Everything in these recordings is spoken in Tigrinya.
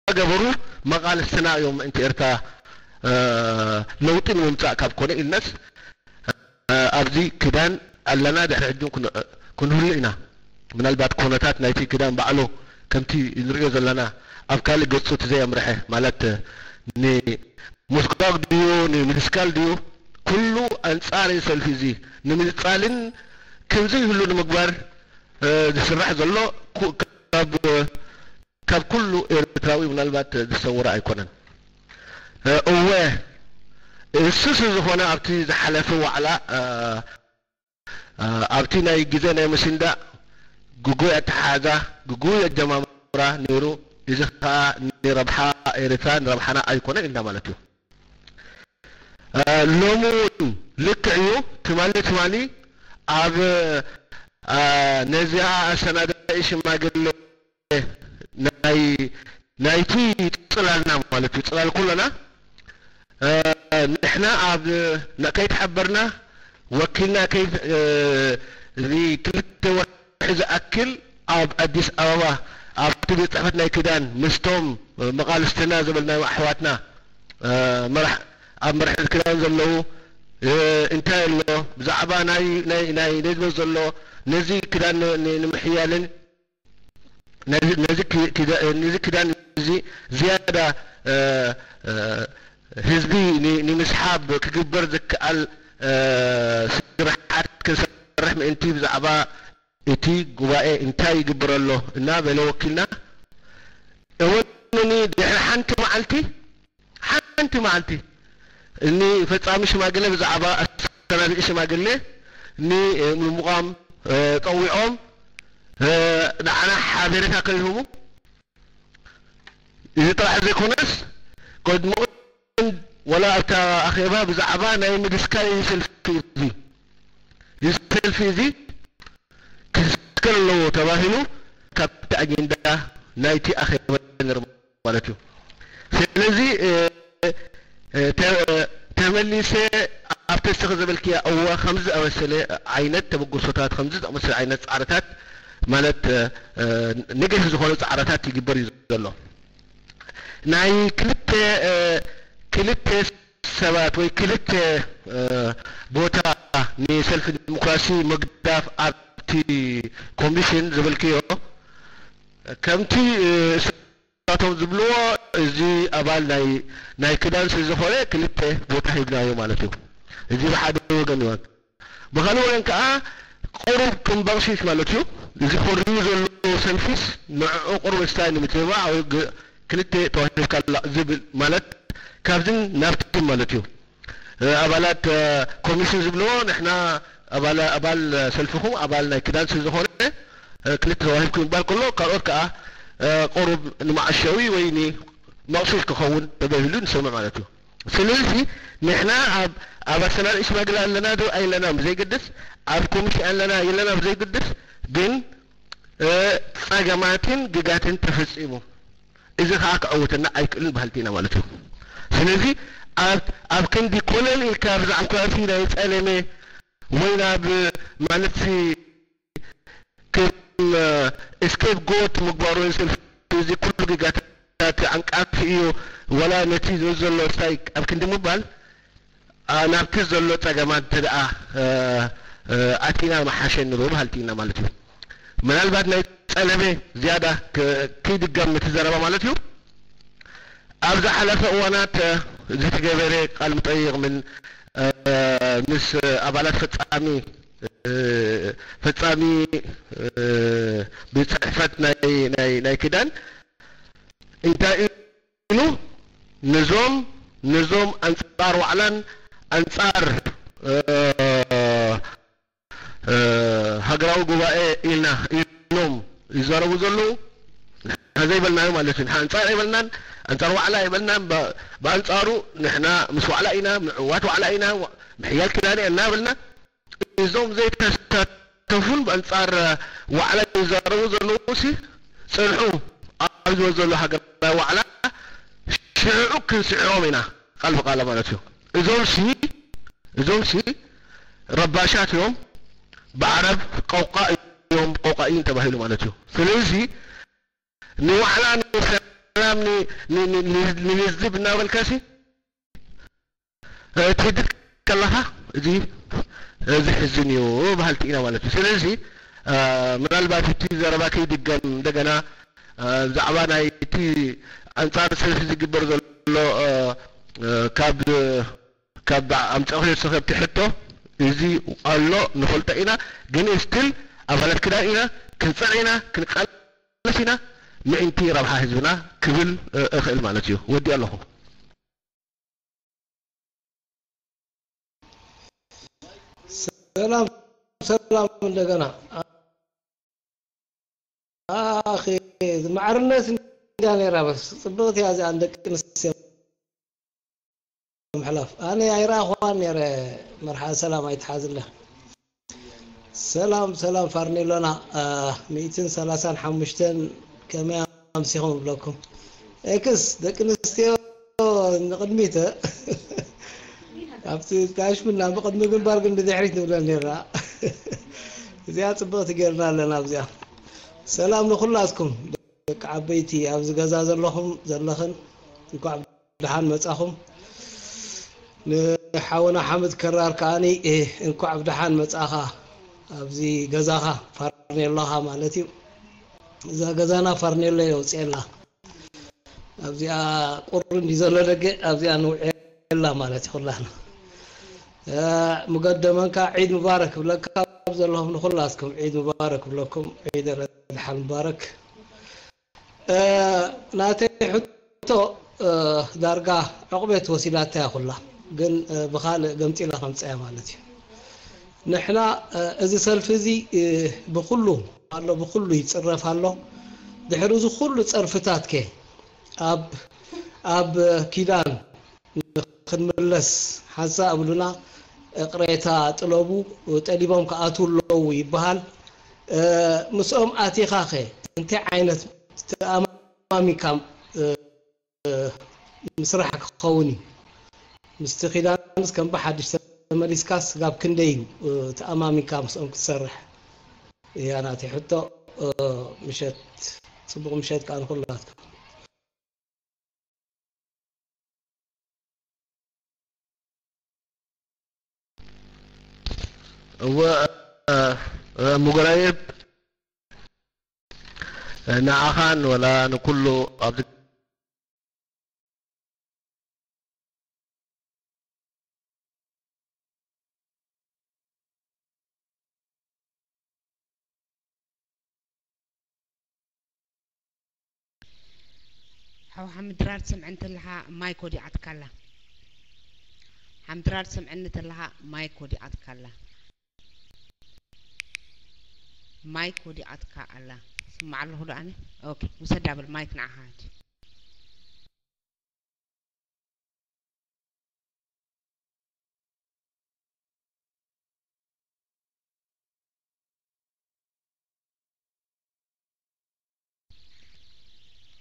እናገበሩ መቓልስትና እዮም ምእንቲ ኤርትራ ለውጢ ንምምፃእ ካብ ኮነ ኢልናስ ኣብዚ ክዳን ኣለና፣ ድሕሪ ሕጂ ክንህሉ ኢና። ምናልባት ኮነታት ናይቲ ክዳን ባዕሉ ከምቲ ንሪኦ ዘለና ኣብ ካልእ ገፁ እቲ ዘየምርሐ ማለት ንሞስጓግ ድዩ ንምድስካል ድዩ ኩሉ ኣንፃር ሰልፊ እዚ ንምድፃልን ከምዘይህሉ ንምግባር ዝስራሕ ዘሎ ካብ ኩሉ ኤርትራዊ ምናልባት ዝሰወረ ኣይኮነን። እወ እሱ ዝኾነ ኣብቲ ዝሓለፈ ዋዕላ ኣብቲ ናይ ግዜ ናይ ምስንዳእ ግጉይ ኣተሓዛ ግጉይ ኣጀማምራ ነይሩ። እዚ ከዓ ንረብሓ ኤርትራ ንረብሓና ኣይኮነን ኢልና ማለት እዩ። ሎሚ እውን ልክዕ እዩ። ትማሊ ትማሊ ኣብ ነዚኣ ኣሰናዳኢ ሽማግሌ ናይ ናይቲ ፅላልና ማለት እዩ ፅላል ኩለና ንሕና ኣብ ከይተሓበርና ወኪልና ክልተ ወርሒ ዝኣክል ኣብ ኣዲስ ኣበባ ኣብቲ ቤት ፅሕፈት ናይ ክዳን ምስቶም መቓልስትና ዝበልናዮም ኣሕዋትና ኣብ መርሐት ክዳን ዘለዉ እንታይ ኣሎ ብዛዕባ ናይ ናይ ናይ ነዚ ዘሎ ነዚ ክዳን ንምሕያልን ነዚ ክዳን እዚ ዝያዳ ህዝቢ ንምስሓብ ክግበር ዝከኣል ስራሓት ክንሰርሕ ምእንቲ ብዛዕባ እቲ ጉባኤ እንታይ ይግበር ኣሎ እና በለ ወኪልና እውን ድሕሪ ሓንቲ መዓልቲ ሓንቲ መዓልቲ እኒ ፈፃሚ ሽማግሌ ብዛዕባ ኣሰናዳኢ ሽማግሌ ኒ ምሙቋም ፀዊዖም ንዓና ሓቤሬታ ከይህቡ እዚ ጥራሕ ዘይኮነስ ቅድምኡ ወላ ኣብታ ኣኼባ ብዛዕባ ናይ ምድስካል እዚ ሰልፊ እዚ እዚ ሰልፊ እዚ ክስከል ኣለዎ ተባሂሉ ካብቲ ኣጀንዳ ናይቲ ኣኼባ ነርማ ማለት እዩ። ስለዚ ተመሊሰ ኣብቲ እስኺ ዝበልክያ እዋ ከምዚ ዝኣመሰለ ዓይነት ተበግሶታት ከምዚ ዝኣመሰለ ዓይነት ፃዕርታት ማለት ንግህ ዝኾነ ፃዕርታት ይግበር እዩ ዘሎ። ናይ ክልተ ክልተ ሰባት ወይ ክልተ ቦታ ንሰልፊ ዲሞክራሲ ምግዳፍ ኣብቲ ኮሚሽን ዝበልክዮ ከምቲ እሳቶም ዝብልዎ እዚ ኣባል ናይ ናይ ክዳን ስለ ዝኾነ ክልተ ቦታ ሂብናዮ ማለት እዩ። እዚ ብሓደ ወገን ይወን ብኻልእ ወገን ከዓ ቁሩብ ከም በቕሲስ ማለት እዩ። እዚ ፈርዩ ዘሎ ሰልፊስ ንዕኡ ቁሩብ ስታይ ንምትብባዕ ወይ ክልተ ተዋሂብካ ዝብል ማለት ካብዝን ናብትን ማለት እዩ። ኣባላት ኮሚሽን ዝብልዎ ንሕና ኣባል ሰልፍኹም ኣባል ናይ ክዳን ስለ ዝኾነ ክልተ ተዋሂብኩም ይባል ከሎ ካልኦት ከዓ ቁሩብ ንመዓሸዊ ወይ ንመቕሱል ክኸውን ተገቢሉ ንሰምዕ ማለት እዩ። ስለዚ ንሕና ኣብ ኣብ ኣሰናዳኢ ሽማግለ ኣለና ዶ ኣይለና ብዘይግድስ ኣብ ኮሚሽን ኣለና የለና ብዘይግድስ ግን ፀገማትን ግጋትን ተፈፂሙ እዚ ከዓ ክዕውተና ኣይክእልን በሃልቲ ኢና ማለት እዩ። ስለዚ ኣብ ኣብ ክንዲ ኮለል ኢልካ ብዛዕባ ኳሲ ናይ ፀለመ ወይ ናብ ማለት ከም ስኬፕ ጎት ምግባሩ ሰልፊ እዚ ኩሉ ግጋታት ዓንቃፊ እዩ ወላ ነቲ ዘሎ ስታይ ኣብ ክንዲ ምባል ናብቲ ዘሎ ፀገማት እንተ ደኣ ኣቲና መሓሸ ንብል በሃልቲ ኢና ማለት እዩ። ምናልባት ናይ ፀለመ ዝያዳ ክይድገም እቲ ዘረባ ማለት እዩ። ኣብ ዝሓለፈ እዋናት ዝተገበረ ቃል ምጠይቕ ምን ምስ ኣባላት ፈፃሚ ፈፃሚ ቤት ፅሕፈት ናይ ናይ ናይ ክዳን እንታይ ኢሉ ነዞም ነዞም ኣንፃር ዋዕላን ኣንፃር ሃገራዊ ጉባኤ ኢልና ኢሎም ይዛረቡ ዘለዉ ንሕና ዘይበልናዮ ማለት እዩ። ንሕና ኣንፃር ኣይበልናን፣ ኣንፃር ዋዕላ ኣይበልናን። ብኣንፃሩ ንሕና ምስ ዋዕላ ኢና፣ ምዕዋት ዋዕላ ኢና፣ ምሕያል ኪዳነ እናበልና እዞም ዘይተሳተፉን ብኣንፃር ዋዕላ ይዛረቡ ዘለዉ ሲ ፅንሑ ኣብ ዝበ ዘሎ ሃገራዊ ዋዕላ ሽዑ ክንስዕሮም ኢና ቃል ብቃል ማለት እዩ። እዞም ሲ እዞም ሲ ረባሻት እዮም። ብዓረብ ቀውቃ እዮም፣ ቀውቃኢን ተባሂሉ ማለት እዩ። ስለዚ ንዋዕላ ንሰላም ን- ን- ን- ን- ንልዝብ እናበልካሲ ትህድግ ከለኻ እዚ እዚ ሕዝን እዩ በሃልቲ ኢና ማለት እዩ። ስለዚ ምናልባት እቲ ዘረባ ከይድገም እንደገና ብዛዕባ ናይ እቲ ኣንጻር ሰልፊ ዝግበር ዘሎ ካብ ካብ ኣምጻእኹ የሰኸብቲ ሕቶ እዚ ኣሎ ንፈልጦ ኢና፣ ግን ስቲል ኣባላት ክዳን ኢና ክንጸዕ ኢና ክንቃለስ ኢና ምእንቲ ረብሓ ህዝብና ክብል እኽእል ማለት እዩ። ወዲ ኣለኹ። ሰላም ሰላም እንደገና ኣኺ ማዕርነት እንዳ ነራ በስ ጽብቕቲ እያ እዚኣ ንደቂ ኣንስትዮ ምሕላፍ ኣነ ኣይረኣኽዋን ነረ መርሓ ሰላም ኣይትሓዝለ ሰላም ሰላም ፋርኔሎና ሚእትን ሰላሳን ሓሙሽተን ከመይ ኣምሲኹም እብለኩም ኤክስ ደቂ ኣንስትዮ ንቕድሚት ኣብቲ ታሽምና ብቕድሚ ግንባር ግን ብድሕሪት ንብለን ነርና እዚኣ ፅብቕቲ ጌርና ኣለና ኣብዚኣ ሰላም ንኩላትኩም ደቂ ዓበይቲ ኣብዚ ገዛ ዘለኹም ዘለኽን እንኳዕ ደሓን መጻኹም ንሓውና ሓምድ ከራር ከዓኒ እንኳዕ ብደሓን መጻኻ ኣብዚ ገዛኻ ፋርኔሎኻ ማለት እዩ እዛ ገዛና ፋርኔሎ የውፅኤላ ኣብዚኣ ቁሪ እንዲ ዘሎ ደገ ኣብዚኣ ንውዕላ ማለት እዩ ኩላህና ሙገደመንካ ዒድ ሙባረክ ብለካ ዘለኹም ንኩላትኩም ዒድ ሙባረክ ብለኩም ዒድ ረድሓል ሙባረክ ናተይ ሕቶ ዳርጋ ዕቑበት ወሲዳታ እያ ኩላ ግን ብኻልእ ገምፂላ ከምፀያ ማለት እዩ ንሕና እዚ ሰልፊ እዚ ብኩሉ ኣሎ ብኩሉ ይፅረፍ ኣሎ ድሕሪ እዚ ኩሉ ፀርፍታት ከ ኣብ ኣብ ኪዳን ክንምለስ ሓንሳ እብሉና ቅሬታ ጥለቡ ጠሊቦም ክኣትዉ ኣለዉ ይበሃል ምስኦም ኣቲኻኸ እንታይ ዓይነት ተኣማሚካ ምስራሕ ክኸውን እዩ ምስቲ ኪዳንስ ከም ብሓድሽ ተመሊስካስ ጋብ ክንደይ እዩ ተኣማሚካ ምስኦም ክትሰርሕ እያ ናተይ ሕቶ ምሸት ፅቡቕ ምሸት ከዓ ንኩላትኩም እወ ሙገራየብ ንዓኻን ወላ ንኩሉ ኣብዚ ሓው ሓምድራር ትሰምዐኒ ተለኻ ማይክ ወዲቓትካ ኣላ። ሓምድራር ትሰምዐኒ ተለኻ ማይክ ወዲቓትካ ኣላ። ማይክ ወዲቓትካ ኣላ። ስማዕ ኣለኹ ዶ ኣነ? ኦኬ፣ ውሰዳ በል ማይክ ንዓኻ ሕጂ።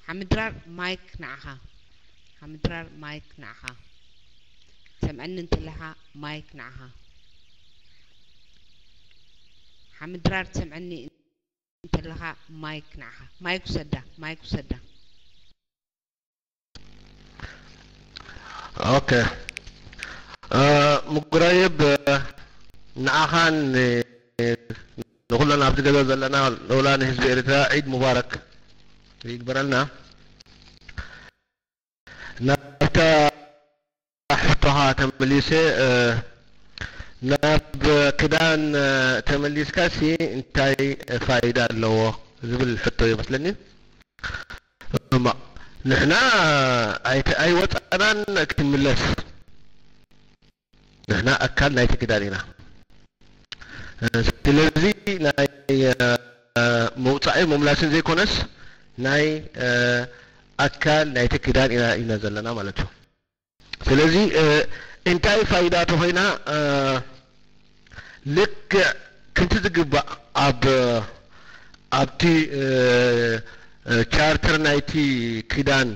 ሓምድራር ማይክ ንዓኻ ሓምድራር ማይክ ንዓኻ ትሰምዐኒ እንተለኻ ማይክ ንዓኻ ሓምድራር ትሰምዐኒ እንተለኻ ማይክ ንዓኻ ማይክ ውሰዳ ማይክ ውሰዳ ኦኬ ምጉራየብ ንዓኻን ንኩለን ኣብዚ ገዛ ዘለና ንውላ ንህዝቢ ኤርትራ ዒድ ሙባረክ ይግበረልና ናብታ ሕቶኻ ተመሊሰ ናብ ክዳን ተመሊስካ ሲ እንታይ ፋይዳ ኣለዎ ዝብል ሕቶ ይመስለኒ ንሕና ኣይወፃእናን ክትምለስ ንሕና ኣካል ናይቲ ክዳን ኢና ስለዚ ናይ መውፃኢ መምላስን ዘይኮነስ ናይ ኣካል ናይቲ ክዳን ኢና ኢና ዘለና ማለት እዩ ስለዚ እንታይ ፋይዳ ተኾይና ልክዕ ከምቲ ዝግባእ ኣብ ኣብቲ ቻርተር ናይቲ ክዳን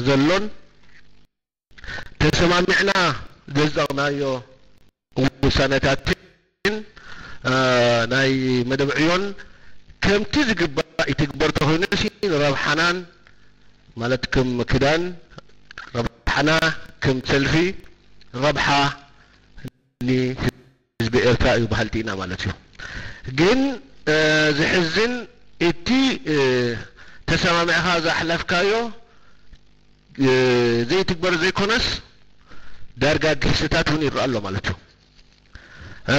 ዘሎን ተሰማሚዕና ዘዝጠቕናዮ ውሳነታትን ናይ መደብ ዕዮን ከምቲ ዝግባእ ይትግበር ተኾይኑሲ ንረብሓናን ማለት ከም ክዳን ረብሓና፣ ከም ሰልፊ ረብሓ ንህዝቢ ኤርትራ እዩ በሃልቲ ኢና ማለት እዩ። ግን፣ እ፣ ዝሕዝን እቲ፣ እ፣ ተሰማሚዕኻ ዘሕለፍካዮ፣ እ፣ ዘይትግበር ዘይኮነስ ዳርጋ ግህሰታት እውን ይረኣ ኣሎ ማለት እዩ። እ፣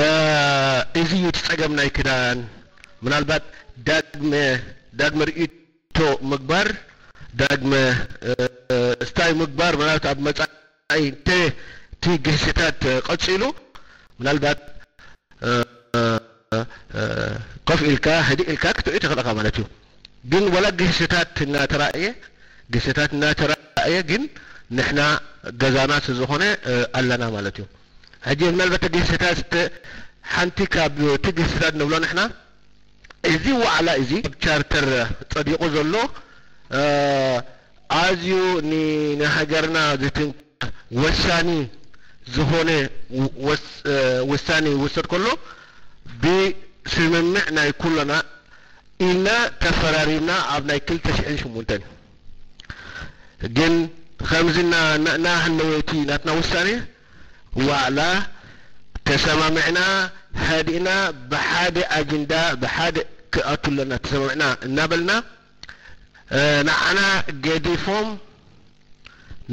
እዚ እዩ እቲ ጸገም ናይ ክዳን። ምናልባት ዳግመ፣ ዳግመ ርእይቶ ምግባር፣ ዳግመ፣ እ፣ ስታይ ምግባር፣ ምናልባት ኣብ መጻኢ እንተ እቲ ግህሰታት ቀጺሉ፣ ምናልባት፣ እ፣ እ፣ ኮፍ ኢልካ፣ ህድእ ኢልካ ክትርኢ ትኽእል ኢኻ ማለት እዩ። ግን ወላ ግህሰታት እናተራእየ፣ ግህሰታት እናተራእየ ግን ንሕና ገዛና ስለ ዝኾነ፣ እ፣ ኣለና ማለት እዩ። ሕጂ ምናልባት እቲ ግህሰታት ስተ-፣ ሓንቲ ካብ እቲ ግህሰታት ንብሎ ንሕና፣ እዚ ዋዕላ እዚ ቻርተር ጸዲቑ ዘሎ፣ እ፣ ኣዝዩ ኒ-፣ ንሃገርና ዝትንክ ወሳኒ ዝኾነ ወስ-፣ እ፣ ውሳኔ ይውሰድ ከሎ ብስምምዕ ናይ ኩልና ኢልና ተፈራሪምና ኣብ ናይ ክልተ ሽሕን ሽሙንተን። ግን ከምዚ እና-፣ እና-፣ እናሃለወ እቲ ናትና ውሳኔ ዋዕላ ተሰማሚዕና ሃዲእና ብሓደ ኣጀንዳ ብሓደ ክኣቱ ኣለና ተሰማሚዕና እናበልና፣ እ፣ ንዓና ገዲፎም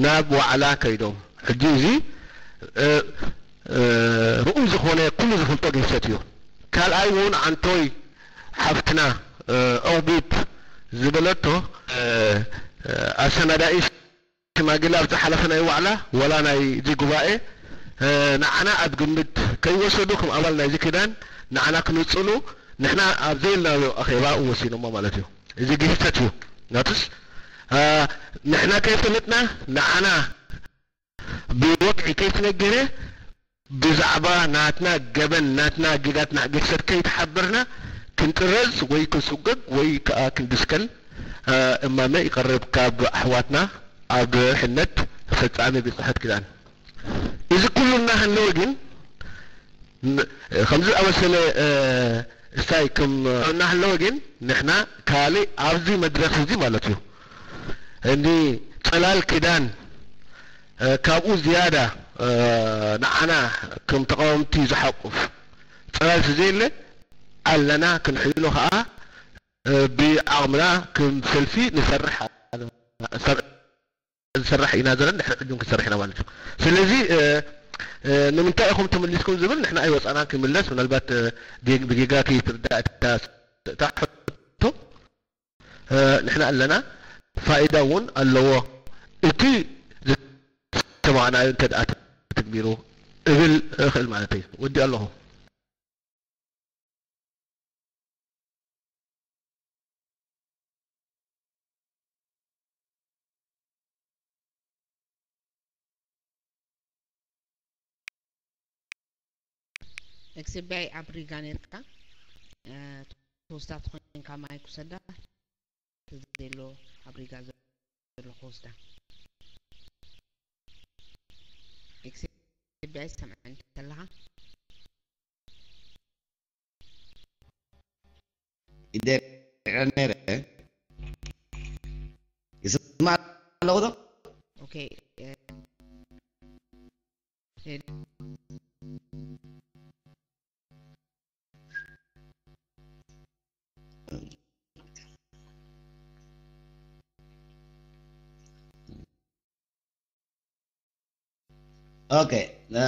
ናብ ዋዕላ ከይዶም። ሕጂ እዚ፣ እ፣ እ፣ ርኡይ ዝኾነ ኩሉ ዝፈልጦ ግህሰት እዩ። ካልኣይ እውን ዓንቶይ ሓፍትና፣ እ፣ ኦቢት ዝበለቶ፣ እ፣ እ፣ ኣሰናዳኢ ሽማግለ ኣብ ዝሓለፈ ናይ ዋዕላ ወላ ናይ እዚ ጉባኤ፣ እ፣ ንዓና ኣብ ግምት ከይወሰዱ ከም ኣባል ናይዚ ኪዳን ንዓና ክነጽሉ ንሕና ኣብ ዘየልናዮ ኣኼባ ወሲኖሞ ማለት እዩ። እዚ ግህሰት እዩ። ናቱስ፣ እ፣ ንሕና ከይፈለጥና ንዓና ብወግዒ ከይተነገረ ብዛዕባ ናትና ገበን፣ ናትና ጌጋት፣ ና-፣ ግህሰት ከይተሓበርና ክንጥረዝ ወይ ክንስጎግ ወይ ከኣ ክንድስከል፣ እ፣ እማመ ይቐርብ ካብ ኣሕዋትና ኣብ ሕነት ፈጻሚ ቤት ጽሕፈት ኪዳን። እዚ ኩሉ እናሃለወ ግን፣ ን-፣ ከምዚ ዝኣመሰለ፣ እ፣ ስታይ ከም እናሃለወ ግን ንሕና ካልእ ኣብዚ መድረኽ እዚ ማለት እዩ እንዲ ጽላል ኪዳን፣ እ፣ ካብኡ ዝያዳ፣ እ፣ ንዓና ከም ተቃወምቲ ዝሓቁፍ ጽላል ስለ ዘየለ ኣለና ክንሕይሎ ከኣ፣ እ፣ ብዓቕምና ከም ሰልፊ ንሰርሕ ኣለና። ዝሰርሕ ኢና ዘለና፣ ድሕሪ ሕጂ እውን ክንሰርሕ ኢና ማለት እዩ። ስለዚ፣ እ፣ እ፣ ንምንታይ ኢኹም ተመሊስኩም ዝብል ንሕና ኣይወጻናን ክምለስ፣ ምናልባት፣ እ፣ ጌግ-፣ ብጌጋ ከይትርዳእ እታ፣ እታ ሕቶ፣ እ፣ ንሕና ኣለና፣ ፋይዳ እውን ኣለዎ። እቲ ዝሰማዕናዮ እንተ ደኣ ተግቢሩ እብል እኽእል ማለት እዩ። ወዲእ ኣለኹ። ኤክስቢኣይ ኣብ ሪጋ ነርካ፣ እ፣ ተወስዳ ተኾይንካ ማይክ ውሰዳ። ዘሎ ኣብ ሪጋ ዘሎ ክወስዳ። ኤክስቢኣይ ሰምዐ እንተለኻ። ይደርዐ ነይረ። ይስማዕ ኣለኹ ዶ? ኦኬ፣ እ፣ ሬድ-፣ ኦኬ፣ እ፣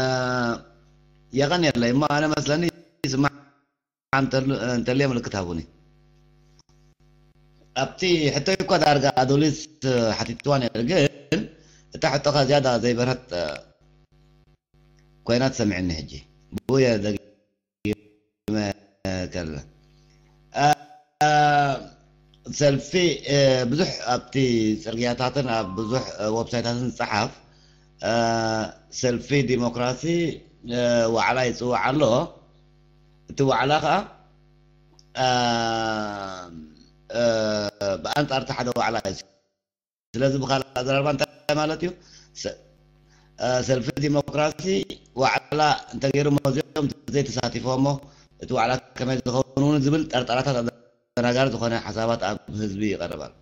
የቐንየለይ እሞ ኣነ መስለኒ ይስማዕ እንተሉ-፣ እንተልየ ምልክት ሃቡኒ። ኣብቲ ሕቶይ እኳ ዳርጋ ኣዶሊስ ሓቲትዋ ነይሩ፣ ግን እታ ሕቶኻ ዝያዳ ዘይበርሀት፣ እ፣ ኮይና ትሰምዕኒ ሕጂ። ብኡ እየ ደጊመ ከለ። እ፣ እ፣ ሰልፊ፣ እ፣ ብዙሕ ኣብቲ ጽርግያታትን ኣብ ብዙሕ፣ እ፣ ዌብሳይታትን ዝጸሓፍ፣ እ፣ ሰልፊ ዲሞክራሲ፣ እ፣ ዋዕላ ይጽዋዕ ኣሎ። እቲ ዋዕላ ኸኣ፣ እ፣ እ፣ ብኣንጻር እቲ ሓደ ዋዕላ እዩ። ስለዚ ብኻልእ ኣዘራርባ እንታይ ማለት እዩ? ሰ-፣ እ፣ ሰልፊ ዲሞክራሲ ዋዕላ እንተገይሩ መዚኦም ዘይተሳቲፎሞ እቲ ዋዕላ ከመይ ዝኸውን እውን ዝብል ጠርጠራታት ኣደናጋሪ ዝኾነ ሓሳባት ኣብ ህዝቢ ይቐርብ ኣሎ።